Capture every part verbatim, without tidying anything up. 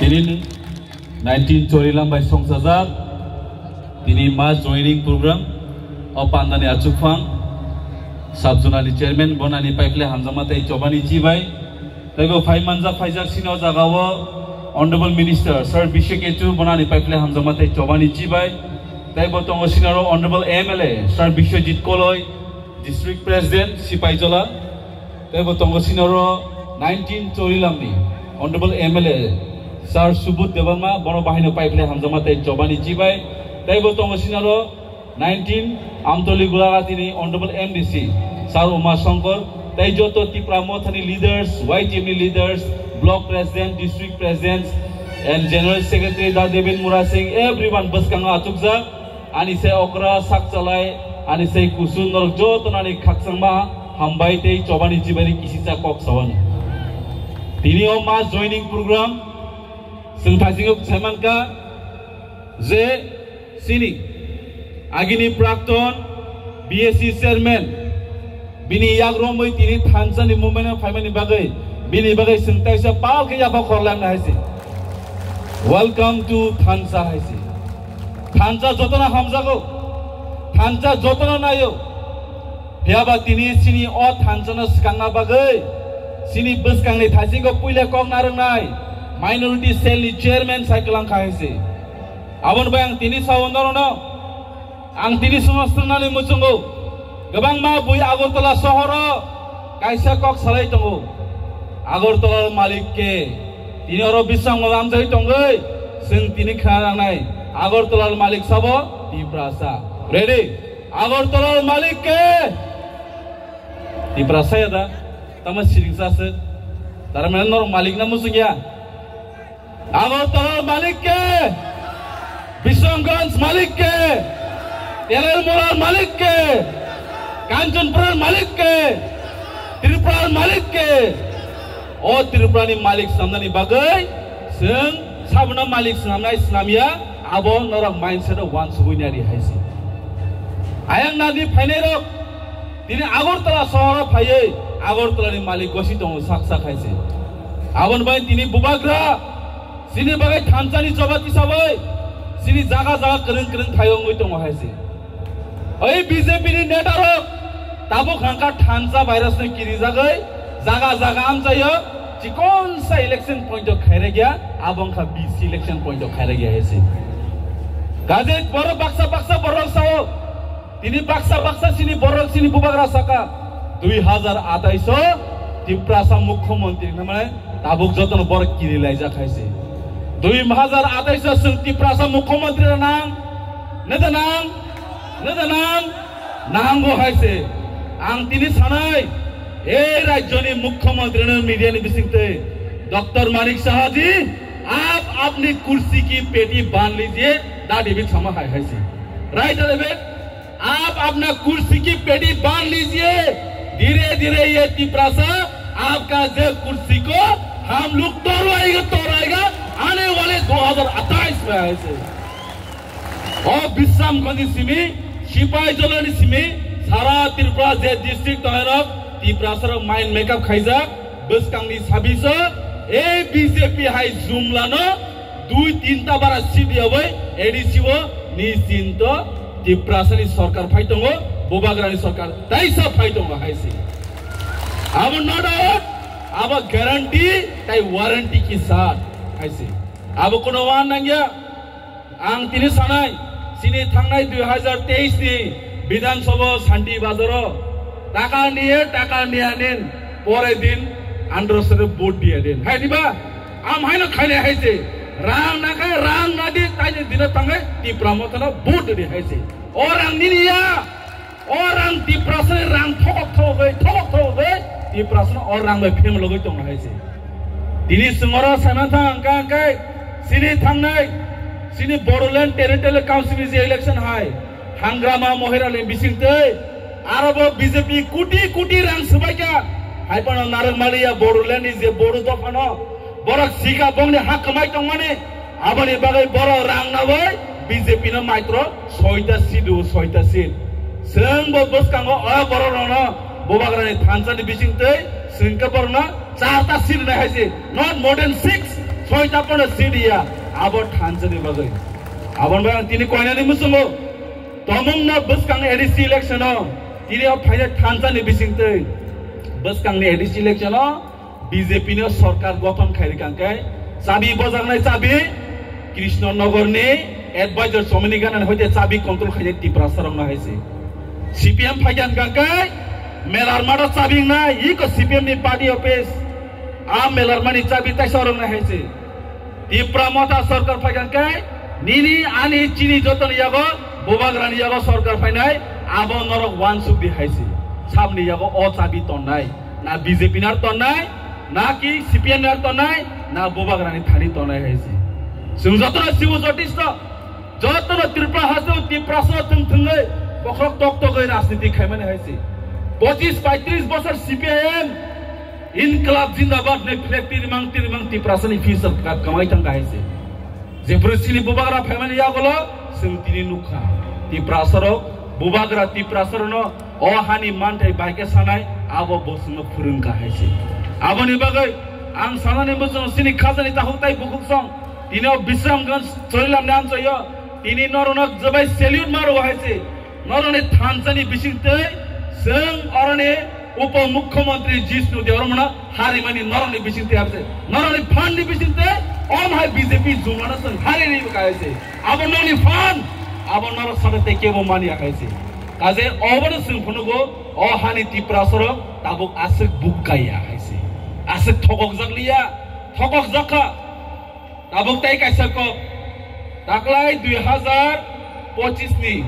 Tini nineteen Chorilam bai songsajak tini mass joining program o pandani achukphang sub zonal ni chairman bonani paiphle hamjakma tei chobani chibai. Tei bo phai manjak phaijak sini o jaga o Honorable Minister Sir Biswa Ketu bonani paiphle hamjakma tei chobani chibai. Tei bo tongo sini oro Honorable M L A Sir Biswajit Koloi, District President Sipaijola. Tei bo tongo sini oro nineteen Chorilam ni Honorable M L A Sir Subodh Debbarma, bono bahaino paiphle hamjakma tei chobani chibai. Tei bo tongo sini oro nineteen Amtoli Gulaghati ni Honorable M D C Sir Uma Shankar, tei joto Tipra Motha ni leaders, Y T M ni leaders, block president, district presidents and general secretary Da Devin Murasing, everyone bwskango achukjak. Ani se okra sak chalai, ani se kusu norok joto nani khakchangma hambai tei chobani chibari kisisa kok sawani. Tini o mass joining program chwng thaisingo saimankha je sini agini prakton B S C chairman bini yak romwi tini thansa ni movement o phaimani bagwi bini bagwi chwng taisa pal khe yapha khorlai mani hai se. Welcome to thansa hai se. Thansa jotono hamjago, thansa jotono naio. Phiyaba tini sini o thansano swkangna bagwi sini bwskangni thaisingo puila kok narwknai minority cell ni chairman sai kwlangkha hai se. Aboni bai ang tini sao norokno, ang tini sono swngnani muchungo kwbangma bui Agartala sohoro kaisa kok salai tongo. Agartala malik ke tini oro bisrango lamjai tongwi chwng tini khna nangnai Agartala malik sabo Tiprasa. Ready? Agartala malik ke Tiprasa ya da? Tama siring sase. Tara mane norok malik na muchung ya? Agartala malik ke, Bisramganj malik ke, Telalmura malik ke, Kanchanpur malik ke, Tripura malik ke. O Tripura ni malik swnamnani bagwi chwng sabuna malik swnamnai swnamya abo norok mindset o wansugwi nari hai se. Ayang nadi phainai rok tini Agartala sohoro phaiwi Agartala ni malik gosi tongo sak sak hai se. Aboni bai tini bubagra sini bagwi thansani choba tisawai sini jaga jaga kwrwng kwrwng phaiwi wngwi tongo hai se. Oi B J P ni neta rok tabuk hangka thansa virus ni kirijagwi jaga jaga amchaio chikon sa election point o khairagya abo wngkha B C election point o khairagya hai se. Gajek borok baksa baksa borok sao. Tini baksa baksa sini borok sini bubagra saka dui hazar atais o Tiprasa mukhyamantri hinwi mane tabuk jotono borok kiri laijak hai se. Dui hazar atais o chwng Tiprasa mukhyamantri rok nang, neta nang, neta nang, nango hai se. Ang tini sanai, ei rajyoni mukhyamantri no media ni bisingtwi Doctor Manik Saha ji, aap apni kursi ki peti bandh lijiye, Da David sama hai hai se. Right, Da David? आप अपना कुर्सी की पेटी बांध लीजिए, धीरे धीरे ये तिपरासा आपका जो कुर्सी को हम लोग तोड़वाएगा, तोड़वाएगा आने वाले दो हज़ार अट्ठाईस में ऐसे। O Bisramganj ni simi, Sipaijola ni simi, sara Tripura je district tongnai rok, Tiprasa rok mind makeup khaijak, bwskangni sabiso, ei B J P hai jumlano dui tinta bara seat yawi A D C o ni chinto Tiprasani sorkar phai tongo, Bubagrani sorkar taisa phai tongo hai se. Abo no doubt, abo guarantee tai warranty ki saath hai se. Abo kono wan nangya. Ang tini sanai, sini thangnai dui hazar teis ni Bidhan Sabha Shanti Bazar o taka niye, taka niya nin, pore din andro sere vote diya din. Hai diba? Am haino khainai hai se. Rang na khai, rang na di, tai ni dino thangnai Tipra Motha no vote di hai se. O rang nini ya. O rang Tiprasani rang thokok thokogwi, thokok thokogwi Tiprasano o rang bai phim logwi tongo hai se. Tini chwng oro saimantha hwnkha hwnkhe sini thangnai, sini Bodoland Territorial Council ni je election hai, Hangrama Mohirani bisingtwi aro bo B J P koti koti rang swbaikha. Hai phano narwkmaliya Bodoland ni je Bodo dophano borok sika bongni ha kwmai tongmani, aboni bagwi borok rang nawi B J P no maitro soita seat o, soita seat. Chwng bo bwskango o borok rokno Bubagrani thansa ni bisingtwi chwng khe borokno charta seat nai hai se, not more than six. Soita pono sidi ya, abo thansa ni bagwi. Aboni bagwi ang tini koinani muchungo, tomungno bwskang A D C election o, tini o phainai thansa ni bisingtwi, bwskang ni A D C election o B J P no sorkar gothon khai rikha khe, chabi bojaknai chabi, Krishna Nagar ni advisor Somini Ganan hoite chabi control khai Tiprasa rok no hai se. C P M phai khe ang khe, Melarma do chabi wngnai, iko C P M ni party office, a Melarma ni chabi taisa rok no hai se. Tipra Motha sorkar phai khe, nini ani chini jotoni yago, Bubagrani yago sorkar phainai, abo norok wansuk di hai se. Sabni yago o chabi tonnai, na B J P nar tonnai, na ki C P M nar tonnai, na Bubagrani thani tonnai hai se. Chwng jotono sibu jotisto, jotono Tripura haste Tiprasa thwng thwngwi bokhok tok togwi rajniti khaimani hai se. Pochis paitris bosor C P I M Inqilab Zindabad ni flag tirimang tirimang Tiprasa ni future ka-, kamai thang kahai se. Jephuru chini Bubagra phaimani yagulo chwng tini nukha. Tiprasa rok, Bubagra Tiprasa rokno o hani manthai bai khe sanai abo bo chwngno phwrwng kahai se. Aboni bagwi ang sanani muchung chini khajani takhuk tai bukhuk song tini o Bisramganj Chorilam ni amchoyo tini norokno jebai salute maro hai se. Norokni thansani bisingtwi chwng oroni Upo Mukhyamantri Jishnu Debbarmano harimani norokni bisingtwi abse. Norokni phanni bisingtwi om hai B J P jumlano chwng hari ri kai se. Abo noni phan, abo norok sade te kebo mani akai se. Kaje obono chwng phunugo o hani Tiprasa rok tabuk aswk buk kaiya hai se. Aswk thokok jak liya, thokok jak kha. Tabuk tai kaisa kok. Taklai dui hazar pochis ni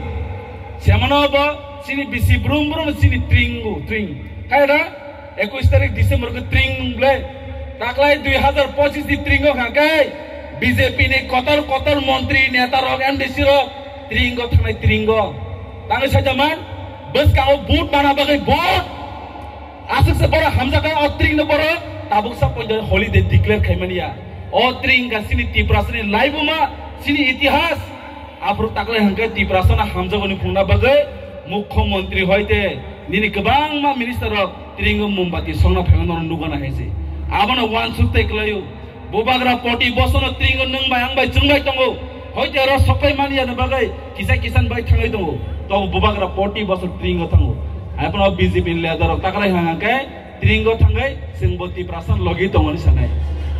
semano bo chini bisi brum brum chini tringo, tring. Hai da? Ekwis tarik December ko tring ble. Taklai dui hazar pochis ni tringo kha kai B J P ni kotor kotor montri neta rok M D C rok tringo thanai tringo. Tangwi sajaman bwskango vote mana bagwi vote. Aswk se borok hamjakha o tring no borok tabuk sa poito holiday declare khaimani ya. O tring ka chini Tiprasa ni laibuma, chini itihas. Aphuru taklai hwnkhe Tiprasa no hamjakoni phungna bagwi Mukhyamantri hoite nini kwbangma minister rok tringo mombati songna phaimano norok nugana hai se. Abono wansuk tei kwlaio. Bubagra poti bosono tringo nwng bai ang bai chwng bai tongo. Hoite oro soklai mani ya bagwi kisa kisan bai thangwi tongo. To Bubagra poti bosor tringo thango. Hai phano B J P ni leader rok taklai hang hang khe tringo thangwi chwng bo Tiprasa logi tongo ni sanai.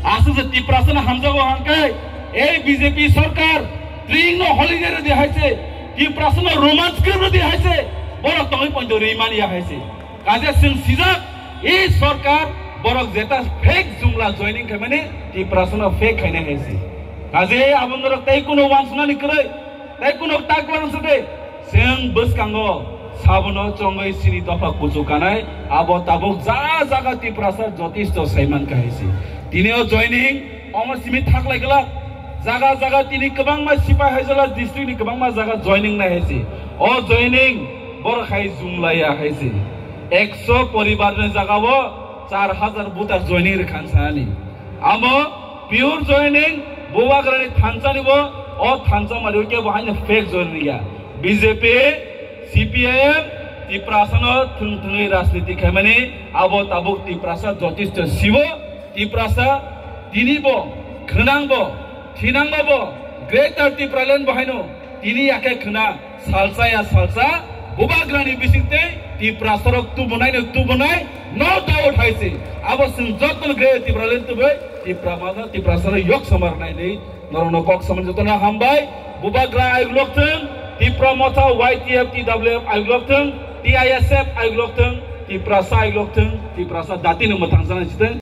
Aswk se Tiprasa no hamjago hang khe ei B J P sorkar tringo holiday rwdi hai se. Tiprasa no romance kwrwdi hai se. Borok tongwi poito ri mani ya hai se. Kaje chwng sijak, e sorkar borok jeta fake jumla joining khaimani Tiprasa no fake khainai hai se. Kaje abo norok tei kuno wansuknani kwrwi, tei kuno tak wansuk de. Chwng bwskango sabono chongwi chini dopha kuchuk kanai, abo tabuk ja jaga Tiprasa jotisto saiman kha hai se. Tini o joining Omo simi thaklai glak. Jaga jaga tini kwbangma sipai haijala district ni kwbangma jaga joining nai hai se. O joining borok hai jumlaiya hai se. Ekso poribar ni jaga o char hajar voter joining rwkha sani. Amo pure joining Bubagra ni thansa ni bo o thansa mari ke bo haino fake joining ya. B J P, C P I M, Tiprasa no thwng thwngwi rajniti khaimani abo tabuk Tiprasa jotisto sibo. Tiprasa tini bo, khwnang bo, thinang bo bo, Greater Tipraland bo haino tini yakhe khwna salsa ya salsa, Bubagrani bisingtwi Tiprasarok tubunai no tubunai, no doubt hai se. Abo chwng jotono Greater Tipraland tubui, Tipra mano, Tiprasarok yok samar nai ni, norokno kok samani jotono hambai, Bubagra ayuk lok thwng, Tipra Motha Y T F T W F ayuk lok thwng, T I S F ayuk lok thwng, Tiprasa ayuk lok thwng, Tiprasa dati no mwthang jana jitwng.